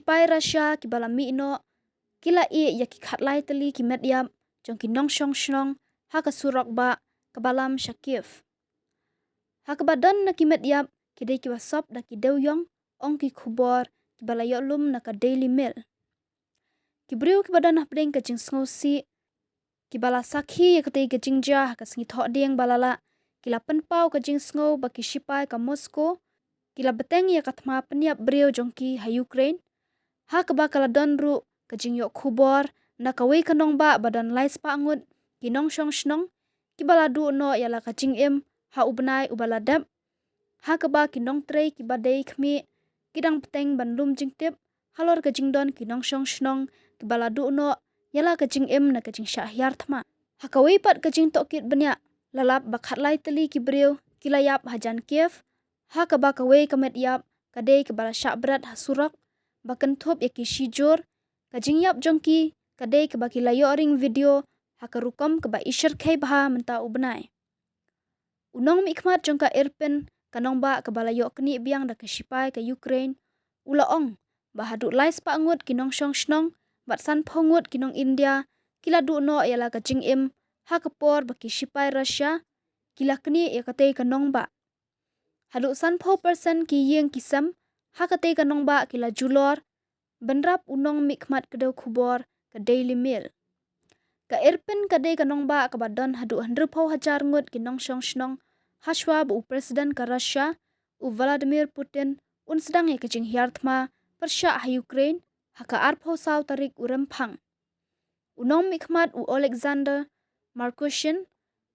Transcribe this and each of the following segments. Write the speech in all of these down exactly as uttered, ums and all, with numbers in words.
shipai Russia kiba la mih noh ki la ïeh ïa ki khatlai tylli ki met ïap jong ki nongshong shnong ha ka surok bah kaba lam sha Kiev. Ha kaba don na ki met ïap ki dei kiba sop da ki dewïong, ong ki khubor kiba la ïoh lum na ka Daily Mail. Ki briew kiba don hapdeng ka jingsngewsih kiba la sakhi ïa katei ka jingjia ha ka sngi Thohdieng ba la lah, ki la pynpaw ka jingsngew ba ki shipai ka Moscow ki la bteng ïa ka thma pynïap briew jong ki ha Ukraine. Ha kaba ka la don ruh ka jingïoh khubor na kawei ka nongbah ba don lai spah ngut ki nongshong shnong kiba la duh noh ïa la ka jingim ha u bnai uba la dep, ha kaba ki nongtrei kiba dei khmih ki dang bteng ban lum jingtip halor ka jingdon ki nongshong shnong kiba la duh noh ïa la ka jingim na ka jingshah hiar thma. Ha kawei pat ka jingtohkit bniah, la lap ba khatlai tylli ki briew ki la ïap hajan Kiev, ha kaba kawei ka met ïap ka dei kaba la shah bret ha surok ba kynthup ïa ki shijur. Ka jingïap jong ki ka dei kaba ki la ïoh ring video ha ka rukom kaba i shyrkhei bha mynta u bnai. U nongmihkhmat jong ka Irpin, ka nongbah kaba la ïoh knieh biang da ka shipai ka Ukraine, u la ong ba haduh lai spah ngut ki nongshong shnong bad sanphew ngut ki nong India ki la duh noh ïa la ka jingim ha ka por ba ki shipai Russia ki la knieh ïa katei ka nongbah. Haduh sanphew percent ki ïing ki sem ha katei ka nongbah ki la julor, bynrap u nongmihkhmat kdew khubor ka Daily Mail. Ka Irpin ka dei ka nongbah kaba don haduh hynriewphew hajar ngut ki nongshong shnong, hashwa ba u President ka Russia, u Vladimir Putin, un sdang ïa ka jinghiar thma pyrshah ha Ukraine ha ka arphew saw tarik u Rymphang. U nongmihkhmat u Alexander Markushin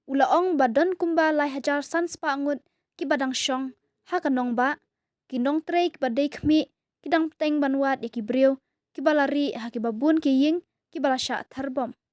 u la ong ba don kumba lai hajar san spah ngut kiba dang shong ha ka nongbah, ki nongtrei kiba dei khmih ki dang bteng ban wad ïa ki briew kiba la rieh ha kiba bun ki ïing kiba la shah tharbom.